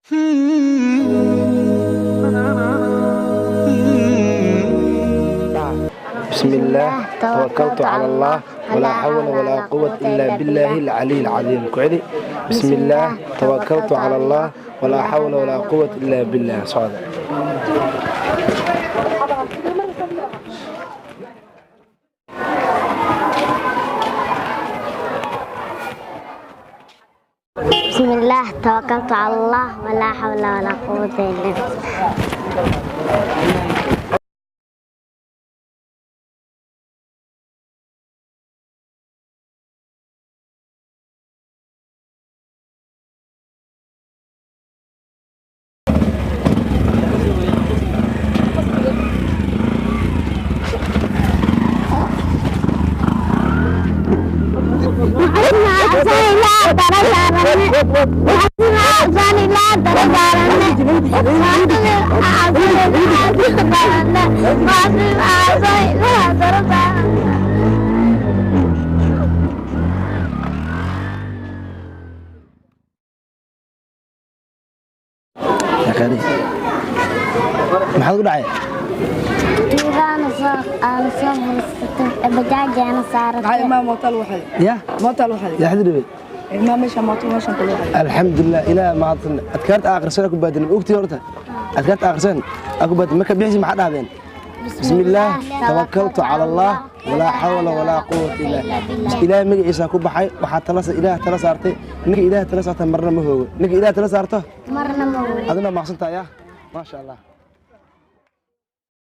بسم الله توكلت على الله ولا حول ولا قوة إلا بالله العلي العظيم. كعلي بسم الله توكلت على الله ولا حول ولا قوة إلا بالله. صادق. بسم الله توكلت على الله ولا حول ولا قوة إلا بالله. يا خالي maxaad ku dhacay? Ya yaa xidhiidhibay. Alxamdulilah, ilaah mahadsan. Adkaarta akhrisan ku baadin ogtii horta, adkaarta akhrisan aku baadin marka bixisi maxaa dhahdeen? Bismillaah tawakaltu cala allah walaa xawla walaa quwata illa billah. Ilaah magaciisa ku baxay, waxaa tala ilaah tala saartay. Ninka ilaah tala saarta marna ma hoogo. Ninka ilaah tala saarto marna ma hoogo. Adina maaqsantahay ya, maasha allah.